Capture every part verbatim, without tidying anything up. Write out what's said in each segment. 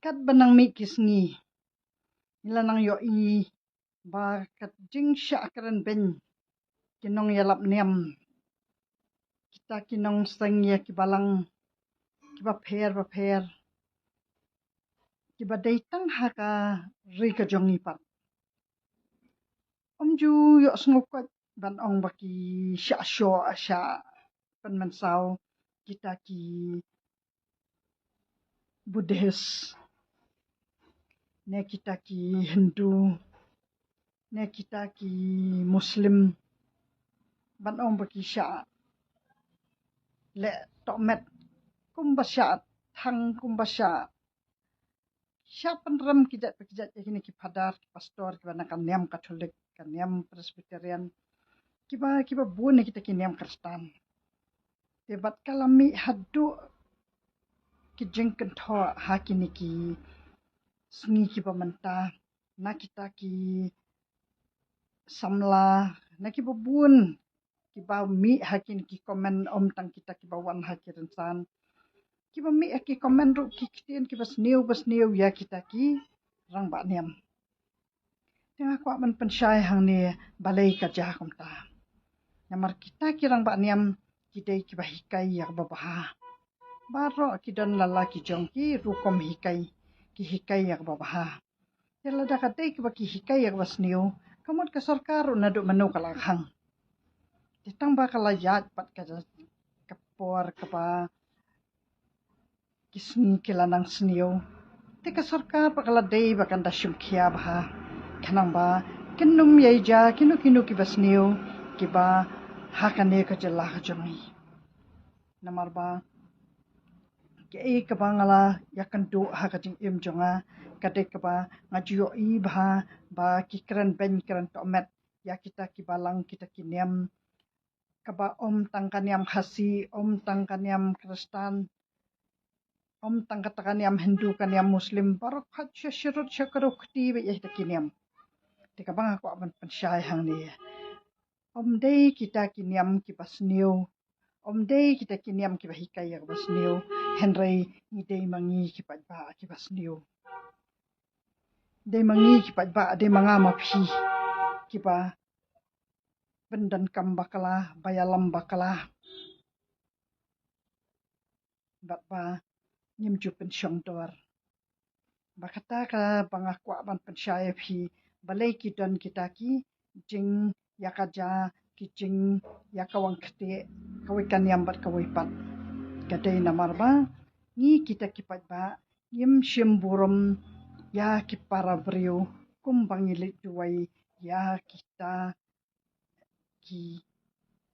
Katba nang mih ki sngi, ngi la nang ïohi ba ka jingshah kren beiñ ki nongïalap niam, kita ki nongseng ïa ki balang kiba pher bapher, kiba dei tang ha ka ri ka jong ngi pat. Ym ju ïohsngew koit ban ong ba ki shah shoh, shah pynmynsaw, kita ki Buddhist, ne kita ki Hindu, ne kita ki Muslim, ban ong ba ki shah leh tohmet kumba shah thang, kumba shah shah pynrem ki jait pa ki jait ïa kine ki phadar, ki pastor kiba na ka niam Katholik, ka niam Presbyterian, kiba, kiba bun ïa kita ki niam Khristan. Te bad ka la mih haduh ki jingkynthoh ha kine ki sngi kiba mynta, na kita ki samla, na kiba bun kiba mih ha kine ki comment, ym tang kita kiba wan ha ki rynsan, kiba mih ha ki comment ruh ki ktien kiba sniew ba sniew ïa kita ki rangbah niam. Te nga kwah ban pynshai hangne balei ka jia kumta. Namar kita ki rangbah niam ki dei kiba hikai ïa kaba bha. Baroh ki don la la ki jong ki rukom hikai, ki hikai ïa kaba bha. Te lada ka dei kaba ki hikai ïa kaba sniew, ka mut ka sorkar ruh naduh mynno ka la khang. Te tang ba ka la ïaid pat ka, ka por kaba ki sngi ki la nang sniew, te ka sorkar pat ka la dei ba kan da shim khia bha, khnang ba kin ym ïai jia kino kino kiba sniew kiba ha kane ka jylla ka jong ngi. Namar ba kaei kaba nga la ïakynduh ha ka jingim jong nga, ka dei kaba nga ju ïohi bha ba ki kren beiñ, kren tohmet ïa kita ki balang, kita ki niam, kaba ym tang ka niam Khasi, ym tang ka niam Khristan, ym tang kata ka niam Hindu, ka niam Muslim, baroh khoit sha sharud sha kdew kti beit ïa kita ki niam. Te kaba nga kwah ban pynshai hangne, ym dei kita ki niam kiba sniew, ym dei kita ki niam kiba hikai ïa kaba sniew, hynrei ngi dei ma ngi ki paidbah kiba sniew. Dei ma ngi ki paidbah, dei ma nga ma phi kiba pyndonkam bakla, ba ïalam bakla, bad ba ngim ju pynshong dor. Ba kata kaba nga kwah ban pynshai ïa phi, balei ki don kita ki jingïakajia, ki jingïakawang ktieh, kawei ka niam bad kawei pat. Ka dei namar ba ngi kita ki paidbah ngim shim burom ïa ki para briew kumba ngi leit duwai ïa kita ki,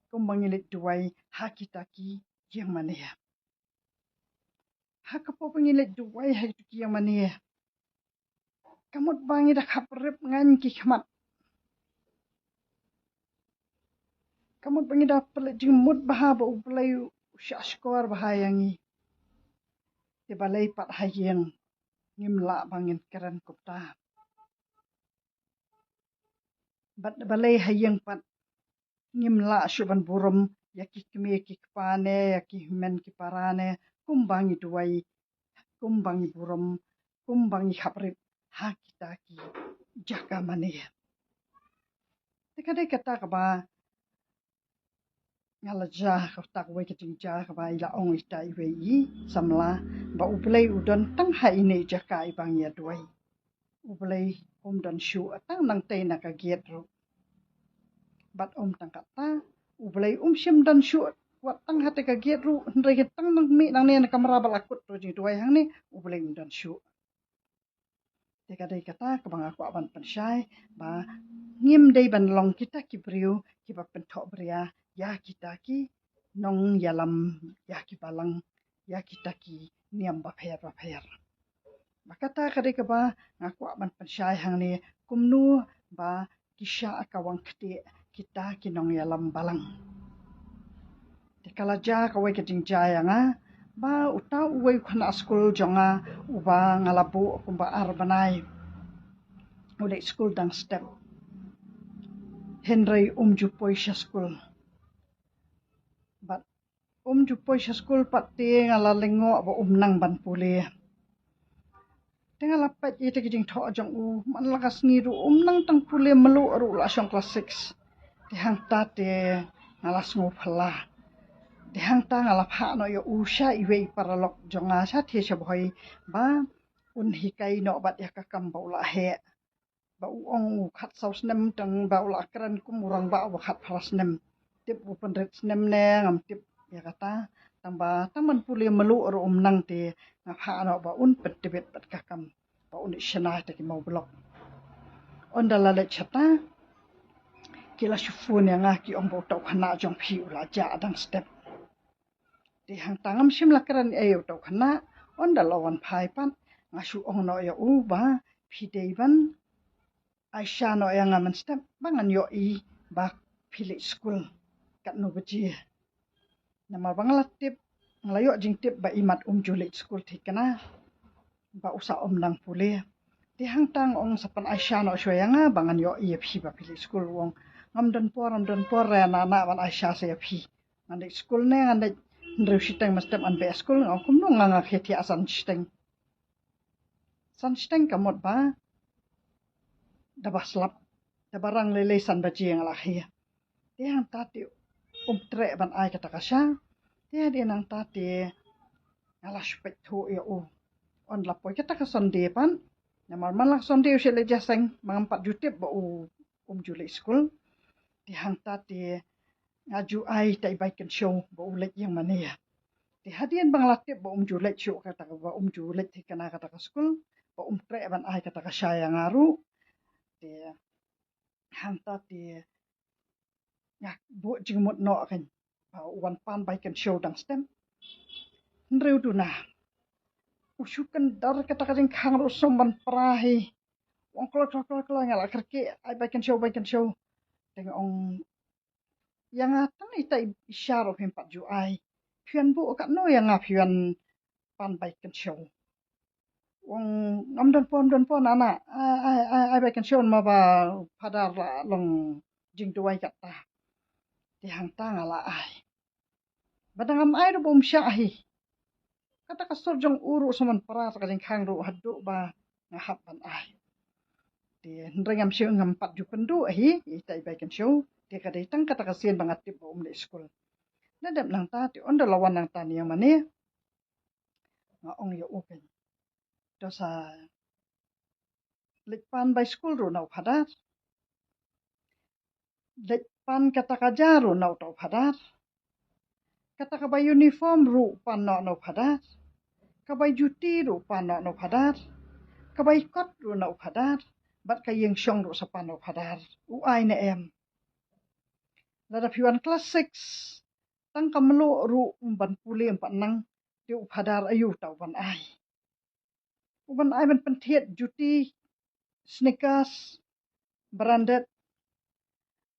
kumba ngi leit duwai ha kita ki ïing mane. Ha ka por ba ngi leit duwai ha kita ki ïing mane, ka mut ba ngi da khap rep ngan ki khmat. Ka mut ba ngi da pynleit jingmut bha ba U Blei u shah shkor bha ïa ngi. Te balei pat ha ïing ngim lah ba ngin kren kumta? Bad balei ha ïing pat ngim lah shuh ban burom ïa ki kmie ki kpa ne, ïa ki hynmen ki para ne, kumba ngi duwai, kumba ngi burom, kumba ngi khap rep ha kita ki jaka mane. Te ka dei kata kaba nga la jia, kata kawei ka jingjia kaba i la ong ita iwei i samla, ba U Blei u don tang ha ine i jaka iba ngi ïa duwai. U Blei um don shuh tang nangtei na ka gate ruh. Bad um tang kata, U Blei um shym don shuh wat tang ha te ka gate ruh, hynrei tang nang mih nangne na kamra ba la kut ruh jingduwai hangne, U Blei um don shuh. Te ka dei kata kaba nga kwah ban pynshai, ba ngim dei ban long kita ki briew kiba pynthohbria ïa kita ki nongïalam, ïa ki balang, ïa kita ki niam bapher bapher. Ba kata ka dei kaba nga kwah ban pynshai hangne, kumno ba ki shah ka wang ktieh kita ki nongïalam balang. Te ka la jia kawei ka jingjia ïa nga, ba uta uwei u khynnah skul jong nga uba nga la buh kumba ar bnai, u leit skul dang step, hynrei um ju poi sha skul. Bad um ju poi sha skul pat te nga la lyngngoh ba um nang ban pule. Te nga la peit ïa ka jingthoh jong u, man la ka sngi ruh um nang tang pule, mluh ruh la shong klas six. Te hangta te nga la sngew phylla. Te hangta nga la phah noh ïa u sha iwei i paralok jong nga sha thie sha Bhoi ba un hikai noh bad ïa ka kam ba u la heh. Ba u ong u khatsaw snem tang ba u la kren kum u rangbah uba khatphra snem. Tip u pynrit snem ne ngam tip ïa kata. Tang ba tang ban pule mluh ruh um nang te nga phah noh ba un pyntbit bad ka kam ba un ïa shna ïa ki mawblok. Ynda la leit shata ki la shu phone ïa nga ki ong ba uta u khynnah jong phi u la jah dang step. Te hangta ngam shym la kren ei ïa uta u khynnah. Ynda la wan phai pat nga shu ong noh ïa u ba phi dei ban ai sha noh ïa nga mynstep ba ngan ïohi ba phi leit skul katno baje. Namar ba nga la tip, nga la ïoh jingtip ba imat um ju leit skul thikna ba u sa ym nang pule. Te hangta nga ong sa pyn ai sha noh shuwa ïa nga ba ngan ïohi ïa phi ba phi leit skul. U ong ngam don por, ngam don por re na na ban ai sha sa ïa phi. Ngan leit skul ne ngan leit hynriew shiteng mynstep ngan beh skul. Nga ong kumno nga nga khie thiah san shiteng. San shiteng ka mut ba da ba slap, da ba rang lei lei san baje nga la khie. Te hangta te um treh ban ai kata ka sha. Te hadien hangta te nga la shu peit thuh ïa u. Ynda la poi kata ka Sunday pat, namar man la ka Sunday u shait leit jingïaseng, ma ngam pat ju tip ba u um ju leit skul. Te hangta te nga ju ai ita i bai kynshew ba u leit ïing mane. Te hadien ba nga la tip ba um ju leit shuh kata ka, ba um ju leit thikna kata ka skul, ba um treh ban ai kata ka sha ïa nga ruh. Te hangta te nga buh jingmut noh kein ba u wan pan bai kynshew dang step. Hynriew duna u shu kyndar kata ka jingkhang ruh sngewbha ban pra hi. U ong kloi kloi kloi kloi, nga la kyrkieh, ai bai kynshew, bai kynshew. Te nga ong ïa nga tang ita i sha ruh phim pat ju ai. Phi wan buh katno ïa nga phi wan pan bai kynshew. U ong ngam don por, ngam don por na na. Ai, ai, ai, ai bai kynshew namar ba phadar la long jingduwai kata. Te hangta nga la ai. Ba da ngam ai ruh ba um shah hi. Kata ka sur jong u ruh sngewbha ban pra, ka jingkhang ruh haduh ba nga hap ban ai. Te hynrei ngam shu, ngam pat ju pynduh hi ita i bai kynshew. Te ka dei tang kata ka sien ba nga tip ba um leit skul. Nadep nangta te ynda la wan nangta ne ïa mane, nga ong ïa u kein, to sa leit pan bai skul ruh na u phadar. Leit pan kata ka ja ruh na uta u phadar. Kata ka bai uniform ruh pan noh na u phadar. Ka bai juti ruh pan noh na u phadar. Ka bai kot ruh na u phadar. Bad ka ïing shong ruh sa pan na u phadar. U ai ne em? Lada phi wan klas six, tang ka mluh ruh um ban pule, um pat nang, te u phadar aïu uta u ban ai? U ban ai ban pynthied juti, sneakers, branded,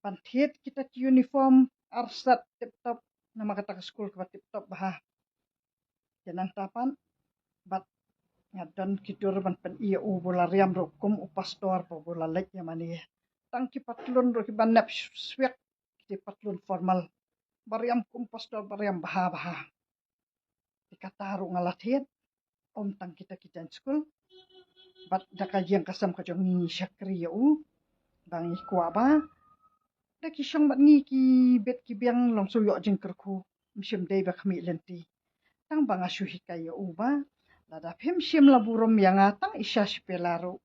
ban thied kita ki uniform ar set tip top, namar kata ka skul kaba tip top bha. Te nangta pat bad nga don ki dur ban pyni ïa u, ba u la riam ruh kum u pastor, ba u la leit ïa mane. Tang ki patlun ruh kiba nep swiak, ki patlun formal, ba riam kum pastor, ba riam bha bha. Te kata ruh nga la thied, ym tang kita ki jaiñ skul, bad da ka ïing ka sem ka jong ngi ngi shakri ïa u. Ba ngi kwah ba da ki shong bad ngi ki bit ki biang long shu ïoh jingkyrkhu, ym shym dei ba khmih lynti. Tang ba nga shu hikai ïa u ba lada phim shym la burom ïa nga, tang i sha shipela ruh,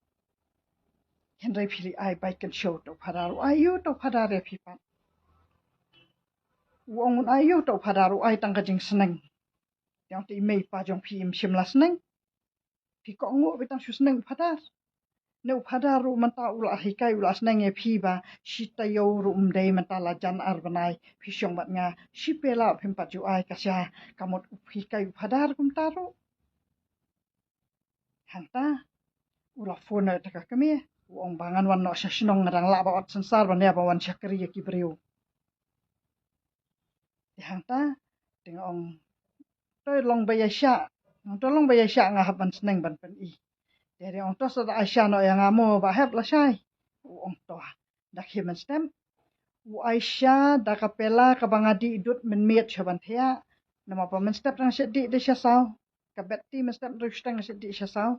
hynrei phi leit ai bai kynshew, uta u phadar u ai ïa u, uta u phadar ïa phi pat. U ong un ai ïa u, uta u phadar u ai tang ka jingsneng. Te ong te i mei i pa jong phi im shym la sneng. Phi kohnguh ba tang shu sneng u phadar. Ne u phadar ruh mynta u la hikai, u la sneng ïa phi ba shi taïew ruh ym dei, mynta la jan ar bnai phi shong bad nga, shipela phim pat ju ai ka sha, ka mut u hikai u phadar kumta ruh. Hangta u la phone ïa uta ka kmie, u ong ba ngan wan noh sha shnong, nga dang lah ba ot synsar ban ïa ba wan shakri ïa ki briew. Te hangta te nga ong, to long ba ïaishah, to long ba ïaishah, nga hap ban sneng ban pyni. Te te ong, to sa da aishah noh ïa nga mo, ba hep lashai. U ong to da khie mynstep. U aishah da ka pela kaba nga dih dud mynmiet sha ban thiah. Namar ba mynstep dang shet dih dih sha saw. Ka bet ti mynstep dang shet dih sha saw.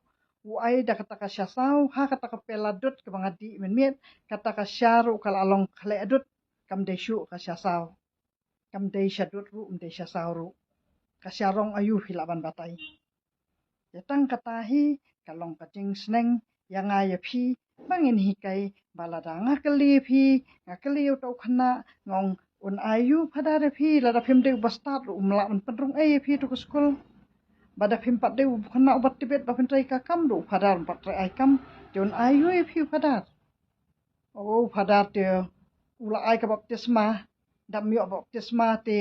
u ai da kata ka sha saw ha kata ka pela dud kaba nga dih mynmiet, kata ka sha ruh ka la long khleh dud, kam dei shuh ka sha saw. Kam dei sha dud ruh, kam dei sha saw ruh. Ka sha rong aïu phi lah ban batai. Ïa tang kata hi ka long ka jingsneng ïa nga ïa phi, ba ngin hikai ba lada nga kylli ïa phi, nga kylli ïa uta u khynnah, nga ong un aïu phadar ïa phi, lada phim dei u bastad ruh um lah ban pynrung ei ïa phi tu ka skul. Ba da phim pat dei u khynnah uba tbit ba pyntrei ka kam ruh u phadar um pat trei ai kam, te un aïu ïa phi u phadar. O phadar te u la ai ka baptisma, dam ïoh baptisma te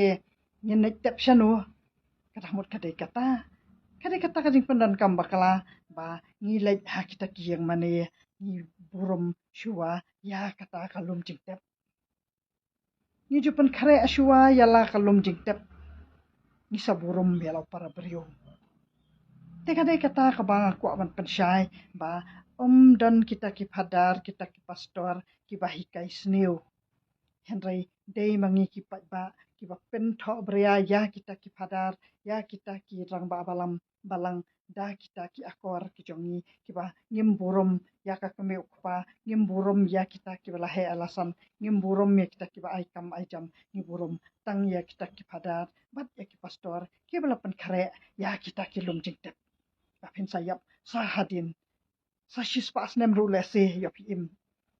ngin leit tep shano. Kata mut ka dei kata. Ka dei kata ka jingpyndonkam bakla ba ngi leit ha kita ki ïing mane, ngi burom shuwa ïa kata ka lum jingtep. Ngi ju pynkhreh shuwa ïa la ka lum jingtep. Ngi sa burom ïa la u para briew. Te ka dei kata kaba nga kwah ban pynshai ba ym don kita ki phadar, kita ki pastor kiba hikai sniew. Hynrei dei ma ngi ki paidbah kiba pynthohbria ïa kita ki phadar, ïa kita ki rangbah balang, balang da kita ki akor ki jong ngi, kiba ngim burom ïa ka kmie u kpa, ngim burom ïa kita kiba la heh la san, ngim burom ïa kita kiba ai kam ai jam, ngi burom tang ïa kita ki phadar bad ïa ki pastor kiba la pynkhreh ïa kita ki lum jingtep. Ba phin sa ïap sa hadien, sa shispah snem ruh lehse ïa phi im.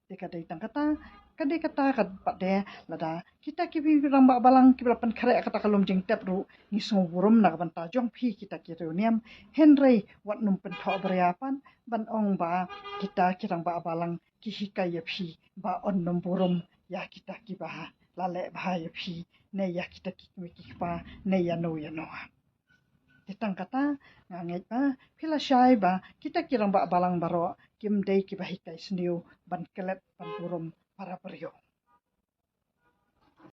Te ka dei tang kata, ka dei kata ka pat de, lada kita ki rangbah balang kiba la pynkhreh kata ka lum jingtep ruh, ngi sngew burom na ka bynta jong phi kita ki riewniam. Hynrei wat nym pynthohbria pat ban ong ba kita ki rangbah balang ki hikai ïa phi ba yn nym burom ïa kita kiba la leh bha ïa phi, ne ïa kita ki kmie ki kpa, ne ïa no ïa no. Te tang kata, nga ngeit ba phi la shai ba kita ki rangbah balang baroh kim dei kiba hikai sniew ban klet ban burom para briew.